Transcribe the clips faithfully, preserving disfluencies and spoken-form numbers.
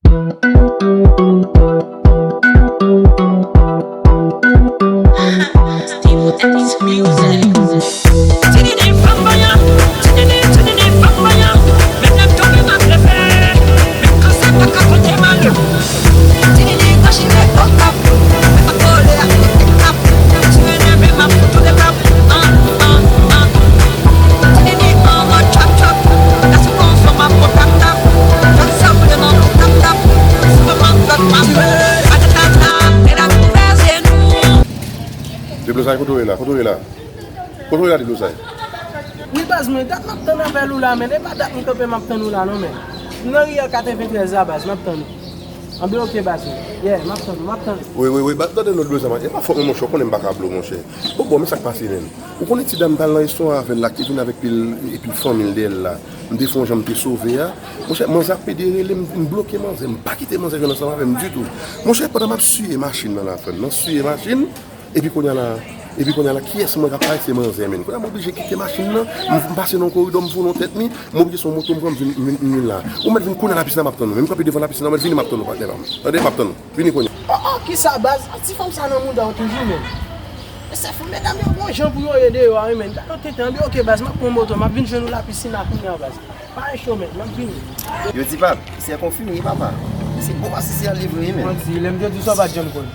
Tini fanm vanyan, tini, tini fanm vanyan, men nan tonbe m ap leve, men kansa pa ka konte mal. Tini machine au cap, pa kole ak ekip tap, si w enève m ap fout ou de tap. Ah, ah, ah. Tini an mòd trap trap, la sou konfò m ap pran tap tap, fè sa ou vle nan tap tap, si w ap flòt m ap flòt, pa de tap tap, medam ouvè zye nou. Deblozay, kote w ye la? Kote w ye la? Kote w ye la, Deblozay? Wi, baz, mwen, dat m ap tann apèl ou la, men e pa dat m kanpe m ap tann ou la, non, men. M nan riyèl katreventrèz la, baz, m ap tann ou. Anben, oke, baz, mwen. Yeah, m ap tann ou, m ap tann ou. Wi, wi, wi, baz, tande non, Deblozay, man. E pa fòt mwen, monchè, w konnen m pa ka blo, monchè. Bon, bon, men sa k pase, menm. Ou konnen ti dam m t al nan restoran avè l la, ki vin avèk pil, e pil fanmi l dèyè l la. M te fè yon jan m te sove a. Monchè, manzè ap pede rele m, m bloke manzè, m pa kite manzè jwenn ansanm avè m ditou. Monchè, pandan m ap siye machin nan la, frè m, nan siye machin, epi kounye a la, epi kounye a la, kiyès mwen k ap pale se manzè, menm. Kounye a m oblije kite machin nan, m, m pase nan yon koridò, m vole yon tèt mi, m oblije se yon moto m pran, m vin, m vin, m vin la. Ou mèt vin kounye a lapisin nan, m ap tann ou. Menm kanpe devan lapisin nan, ou mèt vini, m ap tann ou, patnè pa m. Tande, m ap tann ou. Vini kounye a. Oh, oh, kisa, baz? Ti fanm sa nan mouda w toujou, menm. Mesye, fò medam yo gon jan pou yo ye deyò a, wi, men. Gade yon tenten, anben, oke, baz, m ap pran moto, m ap vin jwenn ou lapisin la kounye a, baz. Pa gen cho, men, m ap vini. Yo di, pap, se konfime, wi, papa. Se bon, pase se al livre, wi, men. Mwen di, lè m te di w sa, w pa t janm kwè m.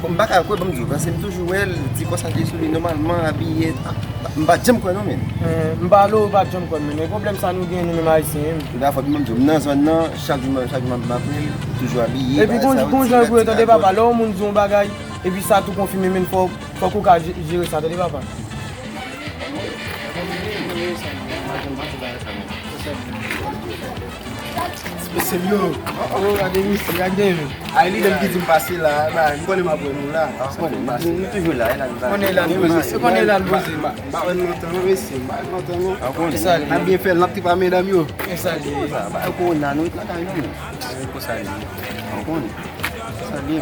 Bon, m pa ka kwè, ban m di w, paske m toujou wè l, ti kòs la te sou li, nòmalman, abiye, a, m pa t janm kwè, non, men. Eh, m pale w, w pa t janm kwè m, men. E pwoblèm sa nou gen, nou menm Ayisyen, wi, men. Tout afè, ban m di w, m nan zòn nan, chak jou, chak jou m ap, m ap wè l, toujou abiye, bagay sa yo, ti gad, ti gad. Epi gon jan pou yo tande, papa, lè yon moun di yon bagay, epi sa tou konfime, men, fò Fòk ou ka je-, jere sa, tande, papa. Mesye m yo. Oh, gade misye, gade men. Ay, li menm ki di m pase la, ba, m konnen m ap wè nou la. Ah, konnen, nou, nou toujou la, e la nou la. Konnen la nou poze, konnen la nou poze. M pa, m pa wè nou lontan non, mesye, m pa wè nou lontan non. Ah, konnen. Kisa li? N ap byen fè l, n ap tripe a medam yo. Kisa li? Sa, ba, kowona, nou ret lakay nou. Konsa li. Ah, konnen. Kisa li?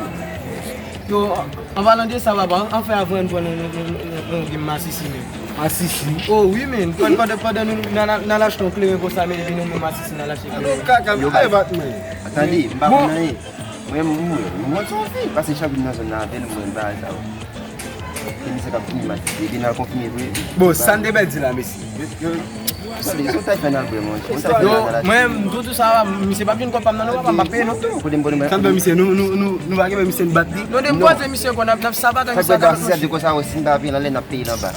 Yo, an palan de sa, papa, an fè avan n pran yon, yon, yon, yon, yon game masisi, men. Masisi? Oh, wi, men. Pandan, pandan, pandan nou, n al, n al achte yon kleren konsa, men, epi nou menm masisi, n al achte kleren. Yo, kaka, ay, bat, men. Tande, m pa konn anyen. Mwen, mwen, mwen, mwen, se yon fi. Pase chak jou nan zòn nan avè l, mwen, bagay sa yo. Gen misye k ap fini masisi, epi n al konfime vre. Bon, sa n te pèdi la, mesye. Yo, yo, sa vle di, se yon tay fè n al bwè, monchè. Yo, mwen, m tou, tou sa, misye p ap jwenn kòb pa m nan, non, papa, m p ap peye, non. Kote m, kote m. Sa n fè misye, nou, nou, nou, nou pa gen misye n bat li. Nou depoze misye, kon n ap, n ap sabat, n ap sabat, monchè. Dekonsa, si n pa peye l anlè, n ap peye l anba.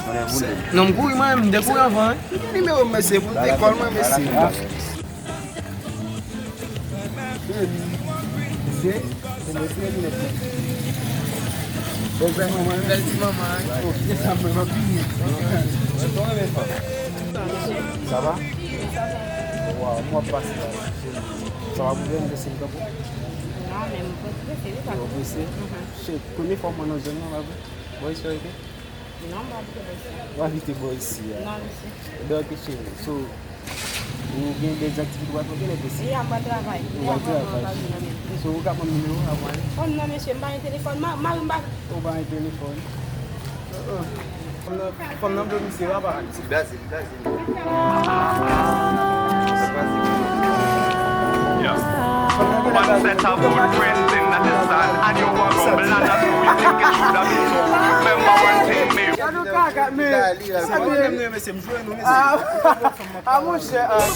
Non, m kouri, mwen, m dekouri anvan, wi. Ki nimewo m, mesye, pou m te kòl mwen, mesye. Bèl ti manman, wi. Bèl ti manman, wi. Oh, kisa mwen, m ap vini. Sa va? Waw, m wè w ap pase la. Sa va pou mwen, m prese m tanpou? Non, men m prese, wi, papa. Ou prese? Mhm. Shit, premye fwa mwen nan zòn nan, pa vre? Bò isi w rete? Non, m pa abite bò isi a. Ou abite bò isi a? Non, mesye. Ebyen, ok, cheri. So, ou gen de aktivite w ap fè, ok, nèg isi? Ya, m pral travay. Ou pral travay. So, ou ka ban m nimewo a, mwen? Oh, non, mesye, m pa gen telefòn. Ma-, mari m pa. Ou pa gen telefòn? Uh-uh. Fanm nan, fanm nan vle misye, papa. Li blaze, li blaze. Yeah. One set of footprints in the sand, and you are gonna blood as we think it should have been so. Remember one thing, me. Sa nou ka gade, men. Sa nou menm nou, mesye, m jwe nou, mesye. Ah, monchè, ah.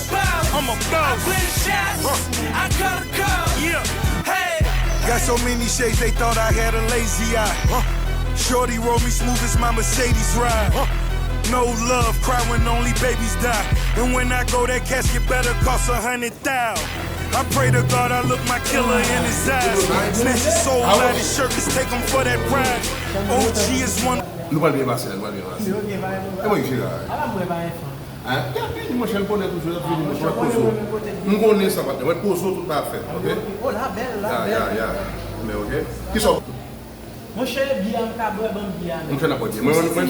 I'm a boss. I call the call. Yeah. Hey. Got so many shades, they thought I had a lazy eye. Shorty roll me smooth as my Mercedes ride. No love, cry when only babies die. And when I go, that casket better cost a hundred thou. I pray to God I look my killer in his eyes. Snatch his soul out his shirt, just take him for that ride. O G is one. Nou pral byen pase la, nou pral byen pase. E mwen ki jere a. Ala mwen pa enfan. Hein? Y ap vini, monchè, l konnen toujou, y ap vini, monchè, w ap poze w. M konnen sa, patnè, w ap poze w tout afè, ok? Oh, la bèl, la bèl. Ya, ya, ya. Men, ok. Kisa w Monchè, biyè a m ka bwè, ban m biyè a, men. Monchè, n ap bwè biyè. Mwen, mwen, mwen.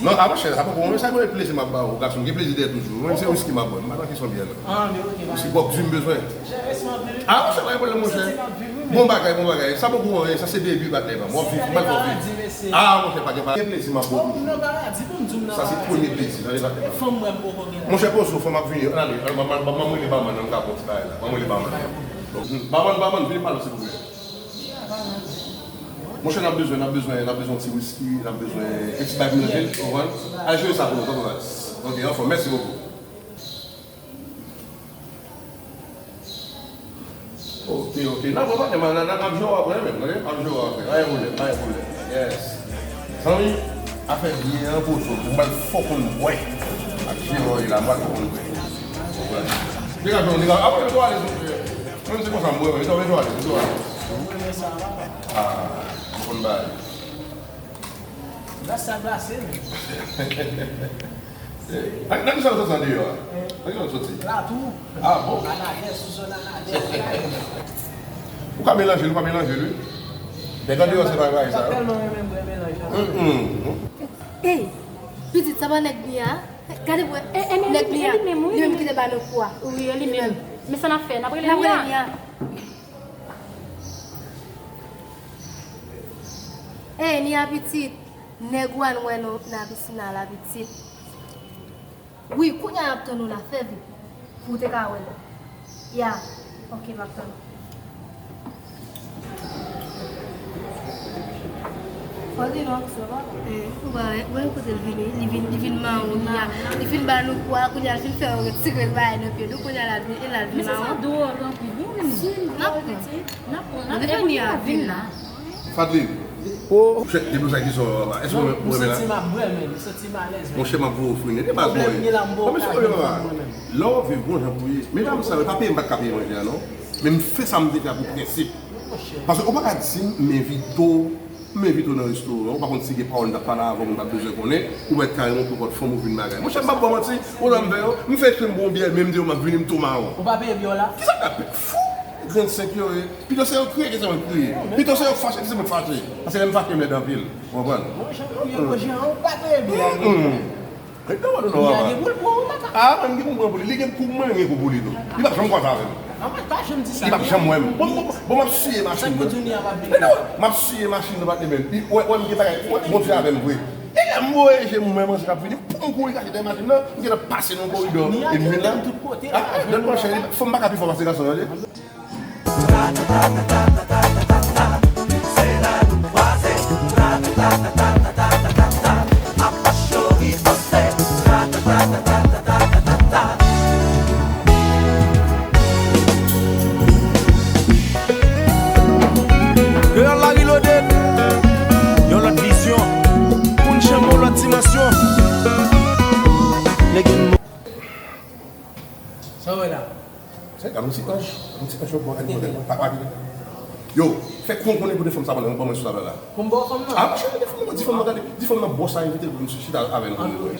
Non, a, monchè, sa poko, mwen, sa mwen plezi m ap ba ou, gason, gen plezi dèyè toujou. Mwen, se wiski m ap bwè, m pa nan kesyon biyè, non. Ah, men ok, pa gen pwoblèm. Se gwòg di m bezwen. Monchè, rèsman vle. Ah, monchè, pa gen pwoblèm, monchè. Bon bagay, bon bagay. Sa poko anyen, sa se debi, patnè pa m. W ap viv, m pral fè w viv. Ah, monchè, pa gen, pa gen plezi m ap bwè toujou. Sa se premye plezi, tande, patnè pa m. Monchè, poze w, fanm ap vini. Ale, m ap rele baman nan, m ka pran ti bagay la. M ap rele baman nan. Babann, babann, vini pale silvouplè. Monchè, n ap bezwen, n ap bezwen, n ap bezwen yon ti wiski, n ap bezwen yon ti bay pou nou, ou konprann? Al jere sa pou nou, tanpri. Ok, anfòm, mèsi bokou. Ok, ok. N ap pran patnè, n ap, n ap jere w apre, menm, ok? N ap jere w apre. Pa gen pwoblèm, pa gen pwoblèm. Yes. Zanmi, afè biyè an poto, m pral fè w konn bwè. Ak jere w la, m pral fè w konn bwè. Degaje w, degaje w. Apre, m tou ale sou. Menm se konsa m bwè, men, m tou ale, m tou ale. Ah, m konn bay. Glas sa glase, men. Nan, nan ki sa w soti andeyò a? Nan ki sa w soti? Latou. Ah bon? Anadè, sou zòn Anadè. Ou ka melanje l, ou ka melanje l, wi. Nèg andeyò se pa bagay sa yo. Tèlman renmen bwè melanj la. Ey, pitit, sa pa nèg Nia? Gade pou wè. Nèg Nia, li menm ki te ba nou kou a. Wi, e li menm. Men sa n ap fè? N ap rele Nia. Ey, Nia pitit, nèg ou an wè nou nan pisina la pitit. Wi, kounye a n ap tann ou la, fè vit pou w te ka wè l. Ya, ok, m ap tann ou. Fò di non, se bon. Eh, ou pa wè, wè kote l vini, li vin, li vin mawon, li a, li fin ba nou kou a, kounye a l fin fè yon retire l bagay nan pye nou, kounye a l al vin, e l al vin mawon. Men se sa dwòl anpil, wi, wi. N ap pran. N ap pran, n ap pran, e kounye a vin la. Fadlin. Oh. Monchè, depi w sa ki sò, èske ou renmen la? Monchè, m ap voye w frinen. De baz mwen. Lè w viv bon jan pou ye. Medam sa yo, pa peye m, pa t ka peye manje a, non. Men m fè sa m te fè a pou prensip. Paske ou pa ka di m, m envite w, m envite w nan restoran, ou pa konn si gen pawòl m t ap pale avè w, m t ap bezwen konnen, ou mèt kareman pran kòd fanm ou vin bagay. Monchè, m p ap ba w manti, ou wè m fè yo, m fè espre m bwè yon byè, men m di yo m ap vini, m tou mawon. Ou pa peye byè w la? Kisa k ap fè? Fou! Grenn senk yo ye. Pito se yo kriye ke se mwen k kriye. Pito se yo k fache ke se mwen k fache. Paske lè m fache, m lèd anpil. Ou konprann? Bon, jan w kriye, bon, jan w pa peye byè a. Ret nan wòl ou non, papa. Nya gen pou l pran w, papa. Ah, mwen, m gen pou m pran pou li. Li gen kou, mwen, m gen kou pou li tou. Li p ap janm kwaze avè m. Ah, mwen pa janm di sa. Li p ap janm wè m. Bon, bon, bon, m ap siye machin nan. Sa k kontinye ap ap vini. Men non, m ap siye machin nan, patnè, men. Li wè, wè m gen bagay. Wè, Bondye avè m vre. E lè m voye je m wè manzè k ap vini, poum kouri kache dèyè machin nan, m gentan pase nan koridò. Ennmi la. Ah, dòt manchè, fanm pa ka pi fò pase gason, tande. Kreyòl la reloaded, yon lòt vizyon, pou n janbe yon lòt dimansyon. Nèg yo. Sa w wè la? Se yon ti anj, yon ti anj yo bon, pa, pa, yo, fè kou konnen pou de fanm sa, ban mwen, ban mwen sou tabla la. Pou m ba w fanm nan? Ah, monchè, di fanm nan, di fanm nan, gade, di fanm nan, bòs la envite l pou m chita avè l pou nou wè.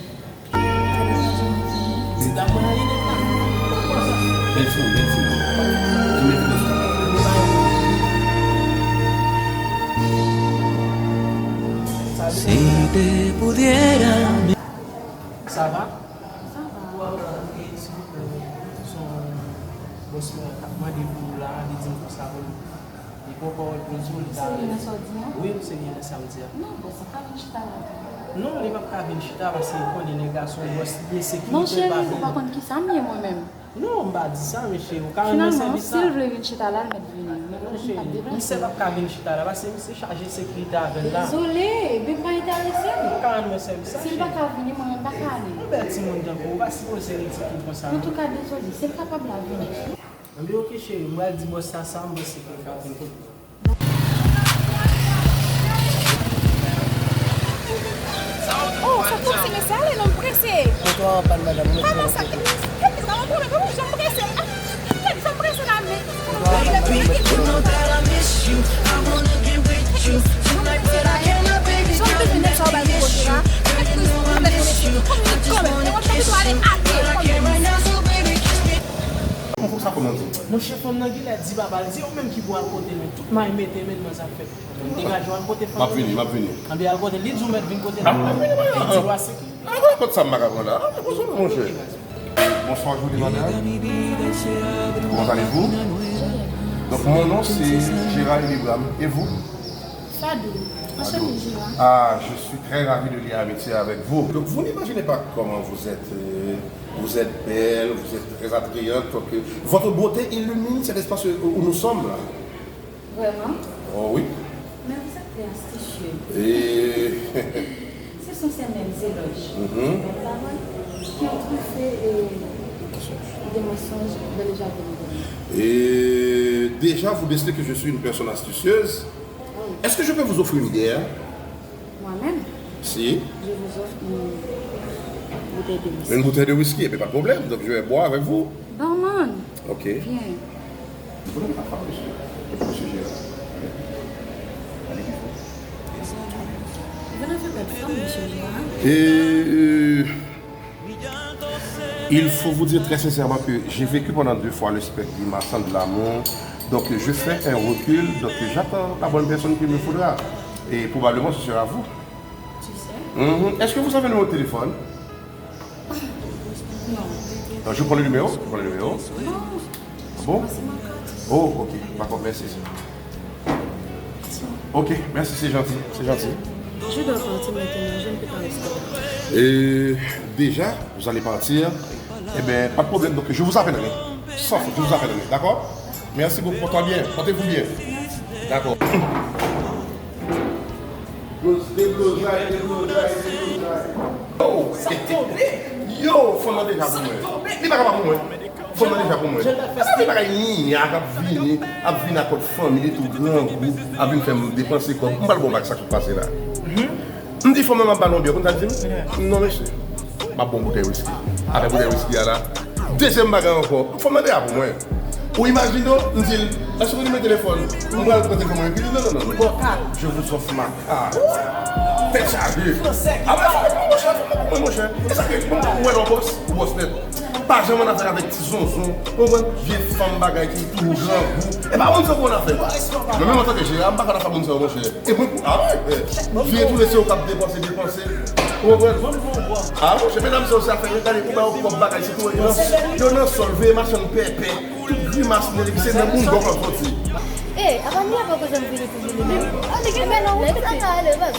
Ti dam mwen an, li nèt la. Bèl timoun, bèl timoun. Di m envite l sou tabla la. Si te pudiera. Sa va? Sa va. Ou ap mande, silvouplè, se yon bòs mwen k ap mande pou ou la, li di m konsa pou l, li gon pawòl pou l di w, li ta renmen. Se Nia sa w di a? Wi, se Nia sa m di a. Non, bòs la ka vin chita la tou. Non, li p ap ka vin chita, paske ou konnen nèg la se yon bòs, li gen sekirite l pa vini. Non, cheri, ou pa konn kisa m ye mwen menm. Non, m pa di sa, men cheri, ou ka renmen sèvis la. Finalman, si l vle vin chita la, l mèt vini. Non, cheri, misye p ap ka vin chita la, paske misye chaje sekirite avè l la. Dezole, men pa enterese m. Ou ka rann mwen sèvis la, cheri. Si l pa ka vini, mwen menm pa ka ale. Yon bèl timoun tankou ou pa sipoze rete konsa, non. Antouka, dezole, si l kapab la vini. Anben, oke, cheri, m pral di bòs la sa, m panse ke l ka vin kote. Oh, sa kòmsi mesye ale non, m prese. Kote w ap al, madanm? Kòman sa? Kèt, kèt, kèt, kèt, kèt, kèt, jan m prese. Ah, kèt, jan m prese la, men. Baby, you know that I miss you. I wanna get with you tonight, but I cannot, baby girl, let me miss you. Girl, you know I miss you. I just wanna kiss you, but I can't right now, so baby, kiss me. Konn fòk sa fanm nan di. Monchè, fanm nan genlè di papa l, se ou menm ki pou al kote l, men tout may mete men nan zafè. Degaje w al kote fanm nan. M ap vini, m ap vini. Anben al kote l, li di w mèt vin kote l. M ap vini, mwen. Li di w a sekirite. Ah, kote sa m pa ka pran la? Ah, konsa, monchè. Bonsoir, jolie madame. Comment allez-vous? Donc, mon nom, c'est Gérald Libram. Et vous? Fadou. Enchanté, Gérald. Ah, je suis très ravi de lier amitié avec vous. Donc, vous n'imaginez pas comment vous êtes, euh, Vous êtes belle, vous êtes très attrayante, donc euh, votre beauté illumine cet espace où nous sommes là. Vraiment? Oh oui. Mais vous êtes très astucieux. Et Ce sont ces mêmes éloges Mhm. qui ont truffé euh, des mensonges dans le jardin de l'homme. Et déjà, vous décelez que je suis une personne astucieuse. Est-ce que je peux vous offrir une bière? Moi-même, Si. Je vous offre une bouteille de whisky. Une bouteille de whisky, eh bien, pas de problème. Donc, je vais boire avec vous. Barman, Ok. Viens. Vous pouvez pas parler, monsieur. Monsieur Gérard. Allez, allez, vite. Vous n'avez pas de femme, monsieur Gérard. Et euh, il faut vous dire très sincèrement que j'ai vécu pendant deux fois le spectre du marchand de l'amour. Donc je fais un recul, donc j'attends la bonne personne qu'il me faudra. Et probablement ce sera vous. Tu sais? Mhm. Est-ce que vous avez le numéro de téléphone? Non. Euh, Je prends le numéro. Je prends le numéro. Non. Bon? C'est ma carte. Oh, ok. D'accord, merci. Ok, merci, c'est gentil. C'est gentil. Je dois partir maintenant, je ne peux pas rester. Et déjà, vous allez partir. Eh bien, pas de problème. Donc, je vous appellerai. Sans faute, je vous appellerai. D'accord? Merci beaucoup. Portez-vous bien. Portez-vous bien. D'accord. Deblozay, deblozay, deblozay. Yo, yo, fanm nan deja pou mwen. Li pa ka pa pou mwen. Fanm nan deja pou mwen. Sa se bagay nyan k ap vini, ap vini ak kòd fanmi li tou grangou, ap vin fè m depanse kòb. M pral bon bak sa k sot pase la. M di fanm nan m ap ba l yon byè, konn sa l di m? Non, mesye. M ap bon boutèy wiski. Avèk boutèy wiski a la. Dezyèm bagay ankò, fanm nan deja pou mwen. Ou imajine w, m di l, èske w gen nimewo telefòn? M pral pran telefòn mwen. Epi li di, non, non, non, non. Je vous offre ma carte. Tèt chaje. Apre sa, mwen, monchè, fè mwen, monchè. E sa ke, mwen, mwen, non, bòs, ou bòs nèt. Pa janm annafè avèk ti zonzon. Ou konprann? Vye fanm bagay ki tou grangou. E pa moun sa w konn afè. Mwen menm antanke Jera, m pa konn afè moun sa yo, monchè. E mwen, a wi, vye toulède se yo k ap depanse, depanse. Ou konprann? A, monchè, medam sa yo se afè yo, gade, ou ba yo kòb bagay, se tou, yo nan, yo nan sòl, veye machann pèpè. Tout grimas nèg se nan boudòk l ap soti. E, apa m la pa koze m vini pou vini menm? Ebyen non, wout sa ka ale, baz.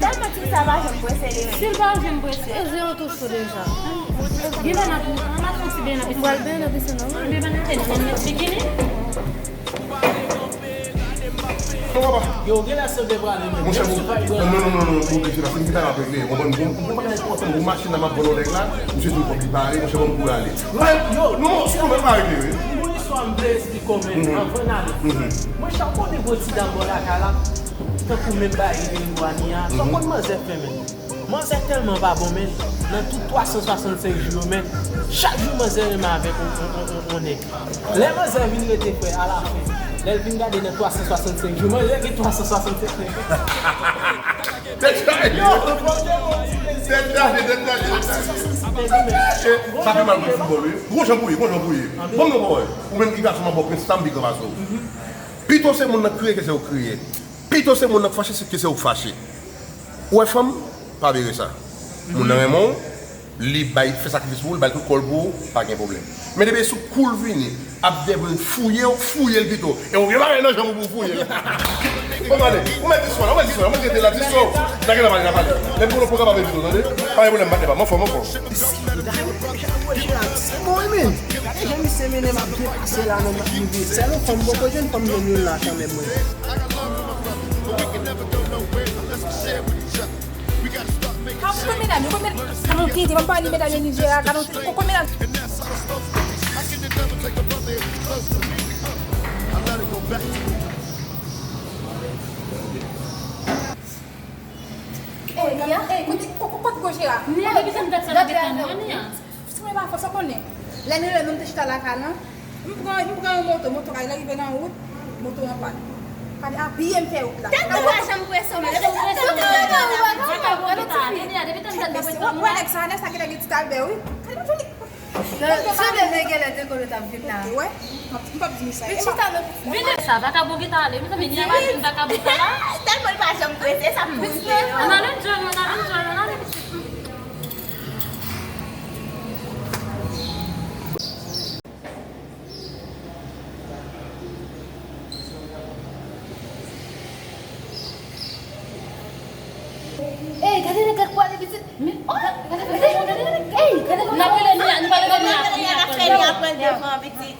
Tèlman ti sa pa janm prese li menm. Si l pa janm prese. E je an tou cho deja. Gen lè n ap, n ap fè yon ti benyen nan pisin. M pral benyen nan pisin nan, wi. Ebyen ban n ale, n al met bikini. Non, papa. Yo, gen lè se te prale menm. Monchè, Menm bon, si w pa non, pran. non, non, non, non, oblije la, se m ki ta regle, konprann, bon, bon, bon, bon, machin nan m ap vòlò nèg la, misye di m kòb li pare, monchè, ban m kouri ale. Yo, non, sou mwen pa regle, wi. Yon istwa m vle esplike w menm, anvan n ale. Mwen chak konnen gwo ti dam bò lakay la, tankou menm bagay rive rive w a ni a, sa w konn manzè fè menm. Manzè tèlman pa bon menm, nan tout twa san swasannsenk jou yo menm, chak jou manzè renmen avèk on, on, on, on, on nèg. Lè manzè vin rete frè alafen, lè l vin gade nan twa san swasannsenk jou, manzè gen twa san swasannsenk nèg. Tèt chaje. Tèt chaje, tèt chaje, tèt chaje. E, sa fè mal pou foutbòl, wi. Gwo jan pou ye, gwo jan pou ye. Bon, non, bòy. Ou menm ki gason, m ap ba w prensip, sa m pi gran pase w. Pito se moun nan kriye ke se ou k kriye. Pito se moun nan k fache ke se ou k fache. Ou wè fanm, pa vere sa. Moun nan renmen w, li bay, fè sakrifis pou ou, li bay tout kò l pou ou, pa gen pwoblèm. Men depi sou kou l vini, ap dèboule, fouye w, fouye l pito. E yon vye bagay nan janm ou pou w fouye l. Bon, ale, ou mèt diswa la, ou mèt diswa la, ou mèt rete la, diswa w. N a gen la pale, n a pale. Lè m konnen w poko kapab evite w, tande? Pa gen pwoblèm, bat depa, m anfòm, m anfòm. Bon, wi, men. Gade jan misye mennen m ap byen pase la, menm ap rive. Sèl yon fanm, m poko jwenn fanm jwenn youn la kanmenm, mwen. Kòm medam yo, kòm medam, kòm medam yo, kòm medam yo, Nijera, kòm medam. Ey, Nia, ey, kote, ko-, ko-, kote ko Jera? Nia, depi sa m gad sa nan getan nou, Nia. Si mwen pa fò, sa konnen. Lè nou lè nou te chita lakay lan, m pran, m pran yon moto, moto kay la rive nan wout, moto an pann. Gade abiye m fè wout la. Tèt ou pa janm prese, men. Tèt ou pa janm prese. Nia, depi sa m gad nan getan nou. Wè nèg sa, nèg sa ki te gen ti Albert, wi. Gade m fè li. Sou de nèg genlè te konnen t ap vin la. Wè, m p ap di misye. Li chita nan. Vin de sa, vakabon gentan ale. Mezanmi, Nia pa vin vakabon sa la. Tèlman li pa janm prese, sa m di. Ann ale, John, ann ale, John, ann ale, pitit. Ey, gade nèg la k prale, pitit. Men, oh, gade, gade, gade, gade, ey, gade. N ap rele Nia, nou Apre l te fè yon pitit.